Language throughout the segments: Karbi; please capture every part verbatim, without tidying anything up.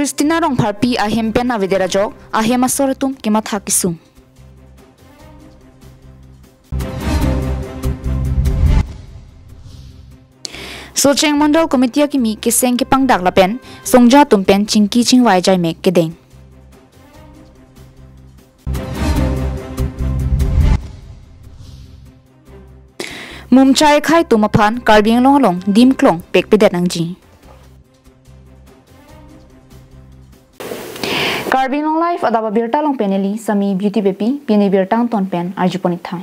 Christina Rongpharpi ahem pen avedet ajok, ahem asor atum kematha kesung. Socheng Mondol Committee akimi keseng kepangdak lapen songja atum pen chingki chingvai jaimek kedeng. Mumchai khei atum aphan Karbi Anglong along dim klong pekpedet nangji. Karbi Anglong Live adap abirta along pen neli Sami Beauty Beypi, pini birta angton pen arjupon ik tha.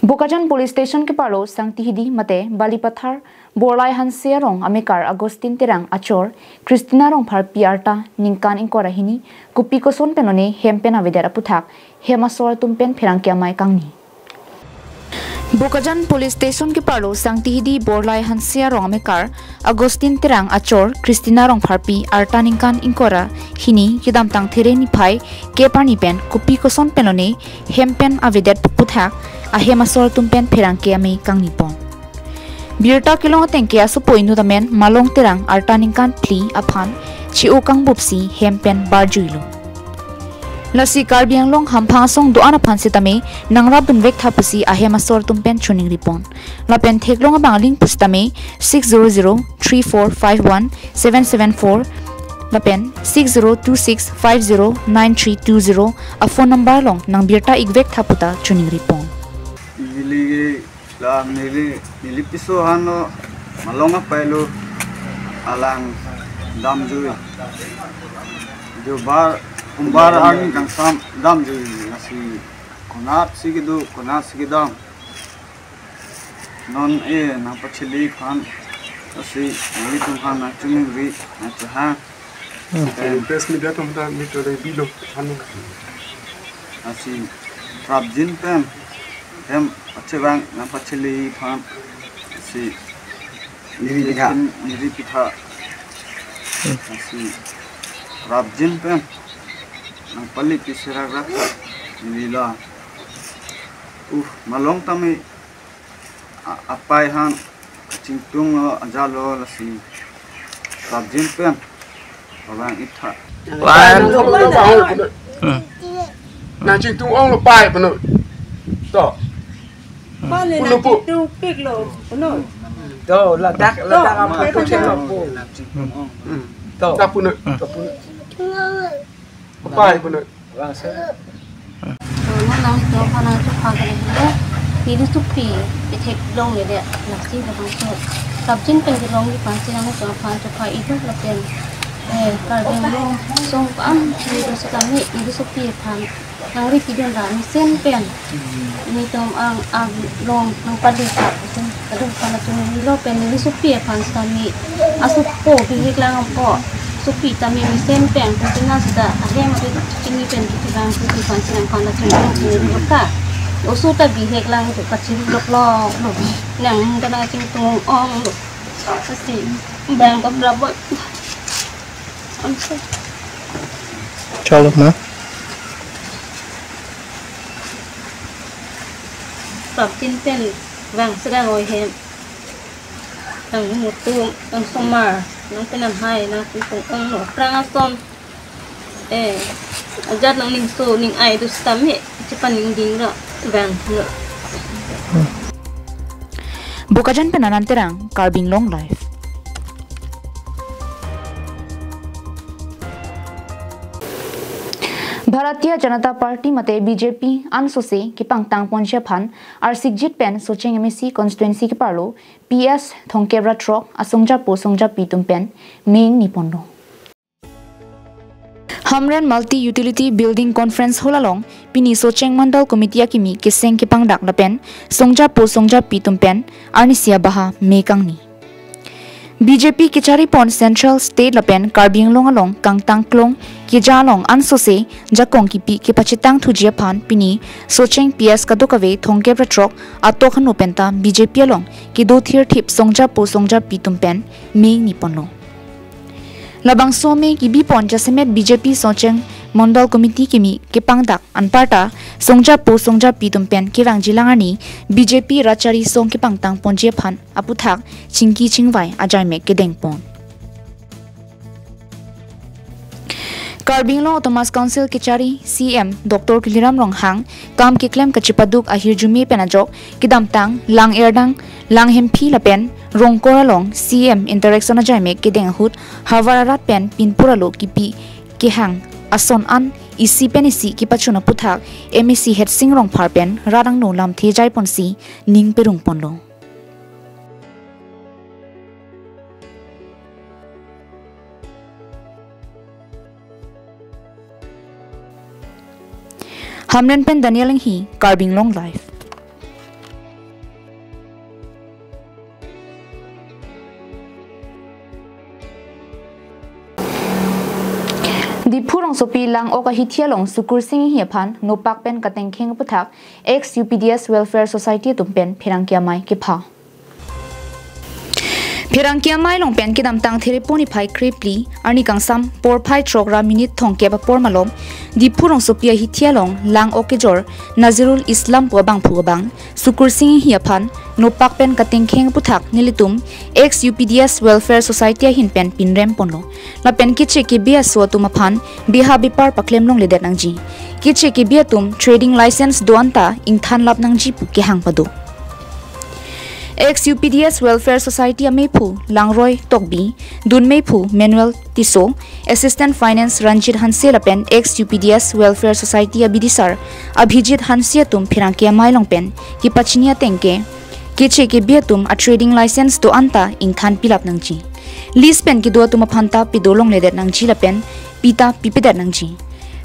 Bokajan Police Station keparlo Sangtihidi mate Balipathar Borlai Hanse arong amekar Augustine Terang achor Christina Rongpharpi arta ningkan ingkoi ra hini kopi koson pen lone hem pen avedet aputhak hem asor atum pen pherangke amei kangni. Bokajan Police Station keparlo Sangtihidi Borlai Hanse arong amekar Augustine Terang achor Christina Rongpharpi arta ningkan ingkoi ra hini kedamtang There niphai kep arni pen kopi koson pen lone hem pen avedet aputhak ahem asor atum pen pherangke amei kangnipon. Birta kelong atengke asopo inut amen Malong Terang arta ningkan phli aphan chi-o kangbupsi hem pen barjuilo. Lasi Karbi Anglong hamphang asong do-an aphan sitame nangrapdunvek tha pusi ahem asor atum pen choningripon. Lapen theklong abang link pusitame six zero zero three four five one seven seven four lapen six zero two six five zero nine three two zero a phone number along nangbirta ikvek tha puta choningripon. Neli ke la neli, neli piso hano Malong apailo alang damjui. Jobar umbar arni kangsam damjui lasi konatsi kedo, konatsi kedam. Non e nangpachili aphan lasi nanglitum aphan nangchoningri nangchehang. Hmm. Press media atum ta mito dei bilo hanu. Lasi prapjin pen hem achevang nangpachili aphan lasi niri pitha. Niri pitha. Hmm. Lasi prapjin pen nangpali piserak rak nirila. Uh, Malong tame a-, apai aphan kachingtunglo, ajatlo lasi prapjin pen pavang ik tha. Wan. Hmm. Nangchingtung onglo pai puno. To. Pale puno pu. Nangchingtungpiklo puno. To, ladak, ladak apa tu chelo pu. Hmm. To. Ta puno. Hmm. Ta puno. Pai puno. Vang sir. Nang nangtum aphan nangchepha kali le. Neli sopi ithek longle le. Nangsi le bangso. Prapjin pen kelongji aphansi nangtum aphan chepha idu lapen. Eh, Karbi Anglong song ko-an neli do sitame neli sopi aphan nangri pidun ra mesen pen. Nelitum ang, ang long nangpali ta pen kadokave aphan nangchonilo pen neli sopi aphan sitame asopo bihek lang po. Sopi tame mesen pen Christina sita ahem ave chini pen kiti bang sopi aphan si nangphan nangchonilo ka. Oso ta bihek lang tu kachiri loklo lo. Nang ta nangchingtung onglo. Lasi bang kaprabot. Chalo ma. Prapjin pen vang sedang oi hem. Nang mutu, nang somar, nang penam hai, nangchingtung onglo. Prang ason. Eh, ajat nangning so, ning ai do sitame chepaningding ra vanglo. Bokajan pen Anand Terang, Karbi Anglong Live. Bharatiya Janata Party mate B J P ansose kepangtangponji aphan arsikjit pen Socheng M A C constituency keparlo P S Thongkep ra throk asongjapo songjapi atum pen me ingniponlo. Hamren Multi Utility Building Conference Hall along pini Socheng Mandal Committee akimi keseng kepangdak lapen songjapo songjapi atum pen arnisi abaha me kangni. B J P kecharipon Central, State lapen Karbi Anglong along kangtang klong keja along ansose jakong kipi kepachetang thuji aphan pini Socheng P S kadokave Thongkep ra throk atok hanu penta B J P along kedo thirthip songjapo songjapi atum pen me ingniponlo. Labangso me kibipon jasemet B J P Socheng Mandal Committee kimi kepangdak anparta songjapo songjapi atum pen kevangjilang arni B J P rachari song kepangtangponji aphan aputhak chingki chingvai ajaimek kedengpon. Karbi Anglong Autonomous Council kechari C M Doctor Tuliram Ronghang kam keklem kachepaduk ahirjume pen ajok kedamtang Lang Erdang, Lang Hemphi lapen Rongkor along C M interaction ajaimek kedeng ahut havar arat pen pinpur alo kipi kehang ason an isi pen isi kepachun aputhak M A C Headsing Rongphar pen rat angno lamthe jaiponsi ning perung ponlo. Hamren pen Daniel Enghi, Karbi Anglong Live. Diphu rongsopi Lang-ok ahithi along Sukursing Enghi aphan nopak pen katengkheng aputhak ex U P D S Welfare Society atum pen pherangke amei kepha. Pherangke amei along pen kedamtang Therepo niphai krephli arni kangsam porphai throk ra minute thomkep apor malom Diphu rongsopi ahithi along Lang-ok kejor Nazirul Islam pu abangphu abang Sukursing Enghi aphan nopak pen katengkheng aputhak nelitum ex U P D S Welfare Society ahin pen pinrem ponlo. Lapen keche kebe aso atum aphan beha bepar paklem longledet nangji. Keche kebe atum trading license do-an ta ingthan lap nangji pu kehang pado. Ex U P D S Welfare Society ameiphu Langroi Tokbi, dunmeiphu Manuel Tisso, Assistant Finance Ranjit Hanse lapen ex U P D S Welfare Society abidisar Abhijit Hanse atum pherangke amei along pen kepachini ateng ke keche kebe atum a trading license do-an ta ingthan pilap nangji. Lease pen kedo atum aphan ta pido longledet nangji lapen pita pipedet nangji.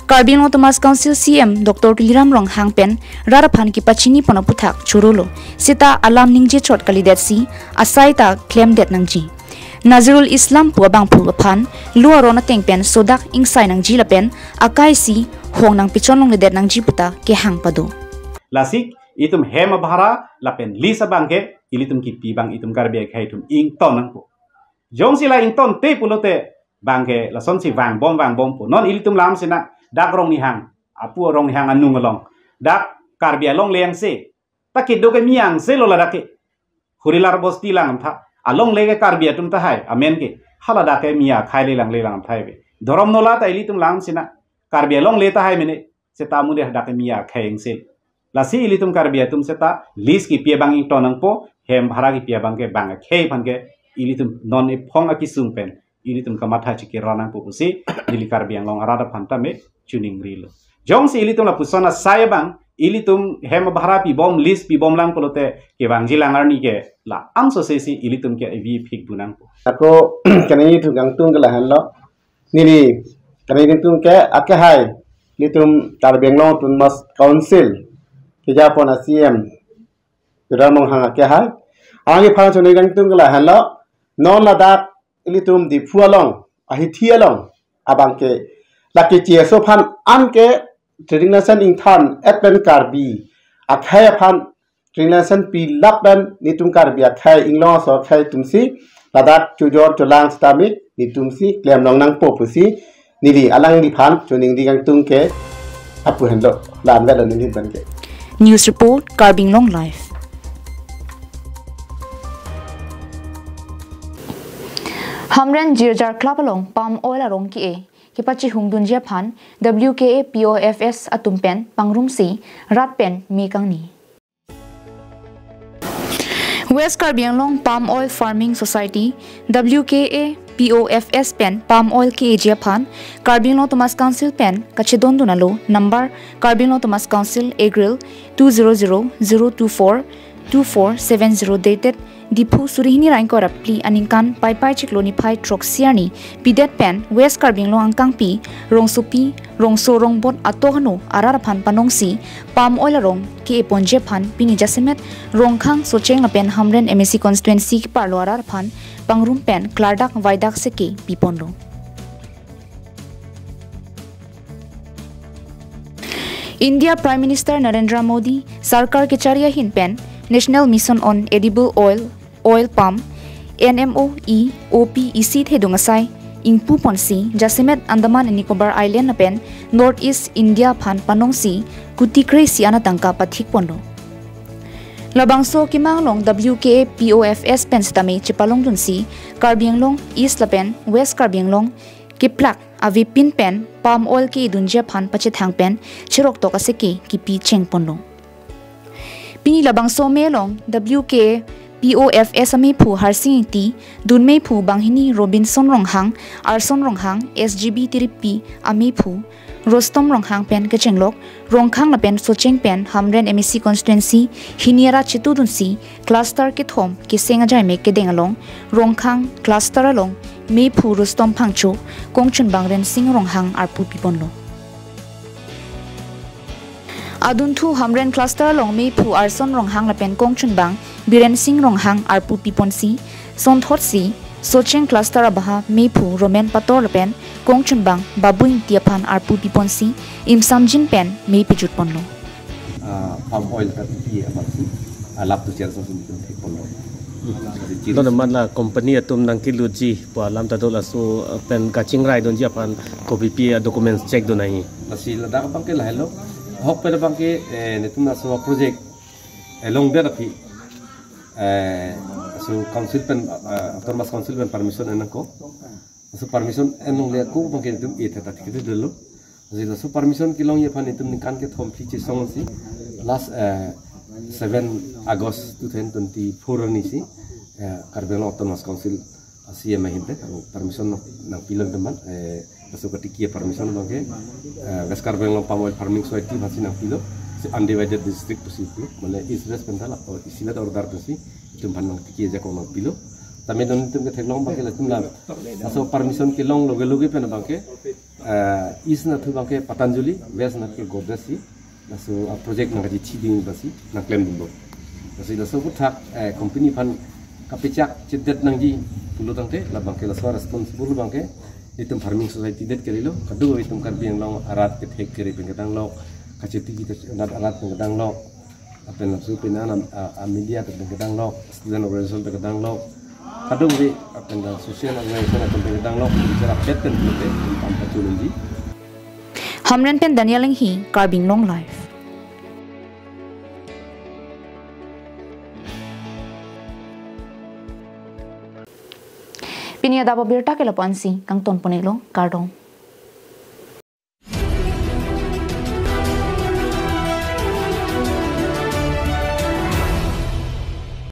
Karbi Anglong Autonomous Council C M Doctor Tuliram Ronghang pen rat aphan kepachini pon aputhak chorolo. Seta alam ningje chot kalidetsi asai ta klemdet nangji. Nazirul Islam pu abangphu aphan lo aron ateng pen sodak ingsai nangji lapen akai si hong nangpechon longledet nangji puta kehang pado. Lasi itum hem abhara lapen lease abang ke ilitum kipi abang itum Karbi akhei atum ington nangpo. Jongsi la ingtonte pulote bang ke lasonsi vangbom vangbompo. Non ilitum lam sina dak Rongnihang, apu Rongnihang anung along, dak Karbi alongle angse, ta kedo ke mi angse lo ladak ke. Horilar Bosti lang tha, alongle ke Karbi atum tahai, amen ke. Haladak ke mi akhei le lang le lang thai ve. Dhorom nola ta ilitum lam sina Karbi alongle tahai mene, seta amu deh dak ke mi akhei angse. Lasi ilitum Karbi atum seta lease kipi abang ington nangpo, hem bhara kipi abang ke bang akhei aphan ke ilitum non ephong akesung pen ilitum kamatha chikir ra nangpo pusi neli Karbi Anglong arat aphan tame chuningrilo. Jongsi ilitum lapuson asai abang, ilitum hem bhara pibom, lease pibom lang pulote kevangji lang arni ke la-an sose si ilitum ke evi phik bu nangpo. Ako kaningje thu kangtung ke lahenlo. Neli kaningje thu ke akehai ilitum Karbi Anglong Autonomous Council kejapon a C M Tuliram Ronghang akehai. Alangli aphan choningje kangtung ke lahenlo. Non ladak ilitum Diphu along, ahithi along abang ke lake G S O aphan an ke trading license ingthan et pen Karbi akhei aphan trading license pilap pen netum Karbi akhei inglong aso akhei atumsi ladak chojor cholang sitame netumsi klem long nangpo pusi neli alangliphan choningje kangtung ke apu henlo, la-an velo neli pen ke. News report, Karbi Anglong Live. Hamren Jirjar Club along palm oil arong ke-e kepachihungdunji aphan W K A P O F S atum pen pangrumsi rat pen me kangni. West Karbi Anglong Palm Oil Farming Society, W K A P O F S pen palm oil ke-eji aphan Karbi Anglong Autonomous Council pen kachedondun alo number Karbi Anglong Autonomous Council Agril two zero zero zero two four two four seven zero dated Diphu suri hini ra ingkoi ra phli aningkan Paipai chiklo niphai throksi arni pidet pen West Karbi Anglong angkangpi rongsopi rongso rongbot ato hano arat aphan panongsi palm oil arong ke-eponji aphan pini jasemet Rongkhang, Socheng lapen Hamren M A C constituency keparlo arat aphan pangrum pen klardak vaidak seke piponlo. India Prime Minister Narendra Modi sarkar kechari ahin pen National Mission on Edible Oil, Oil Palm, N M O E O P isi thedung asai ingpuponsi jasemet Andaman and Nicobar Island lapen North East India aphan panongsi kuti kre-isi an atangka pathikponlo. Labangso akemang along W K A P O F S pen sitame chepalongdunsi Karbi Anglong East lapen West Karbi Anglong keplak avepin pen palm oil ke-edunji aphan pachethang pen cheroktok aseke kipi chengponlo. Pini labangso amei along W K P O F S ameiphu Harsing Ingti, dun meiphu banghini Robinson Ronghang, Arson Ronghang, S G B tiripi ameiphu Rustom Ronghang pen kechenglok Rongkhang lapen Socheng pen Hamren M A C constituency hini arat chetudunsi cluster kethom keseng ajaimek kedeng along Rongkhang cluster along meiphu Rustom Phangcho, kongchunbang Rensing Ronghang arpu piponlo. Adunthu Hamren cluster along meiphu Arson Ronghang lapen kongchunbang Biren Sing Ronghang arpu piponsi, sonthotsi Socheng cluster abaha meiphu Roman Pator lapen kongchunbang Babu Ingti aphan arpu piponsi, imsamjin pen mei pejutponlo. Ah, palm oil katipi amatsi, ah, lap tu chair song sini pun thekponlo. Jadi, Don amat la company atum nangkelutji pu alam ta do, laso, eh, pen kachingraidunji aphan kopipi a-documents check do nangji? Lasi ladak abangke lahelo. Ahok pen abangke, eh, netum laso project, eh, longdet aphi, eh, laso council pen, eh, Autonomous Council pen permission en nangkok. Laso permission en longle ako abangke netum e theta thikit delo. Lasi laso permission kelongji aphan netum ningkan kethom phli chesongsi last, eh, seven August two thousand twenty-four arnisi, eh, Karbi Anglong Autonomous Council a C E M ahin pen permission nang, nangpilo teman, eh, laso katiki permission abangke, eh, West Karbi Anglong Palm Oil Farming Society aphansi nangpilo, si undivided district pusi pu, mane East West pen ta la, oh, isilat order pusi, itum aphan nangtiki ajakong nangpilo. Tame don itum ketheklong abangke latum la, laso permission kelong loge loge pen abangke, eh, East nathu abangke Patanjali, West nathu Godrej si, laso a-project nangkachithi ding basi nangklemdunlo. Lasi laso aphuthak, eh, company aphan kapachak chedet nangji pulo tangte, labangke laso responsible abangke itum farming society det kalilo, kadokave itum Karbi Anglong arat kethek kere pen kedanglok, kachiti kita arat pen kedanglok, lapen laso pen an, a, a, media pen kedanglok, student organization pen kedanglok, kadokave lapen social organization pen kedanglok, bichara pet pen pen pen pachulunji. Hamren pen Daniel Enghi, Karbi Anglong Live. Pini adap abirta ke lapu-ansi kangtonpon-iklo, kardom.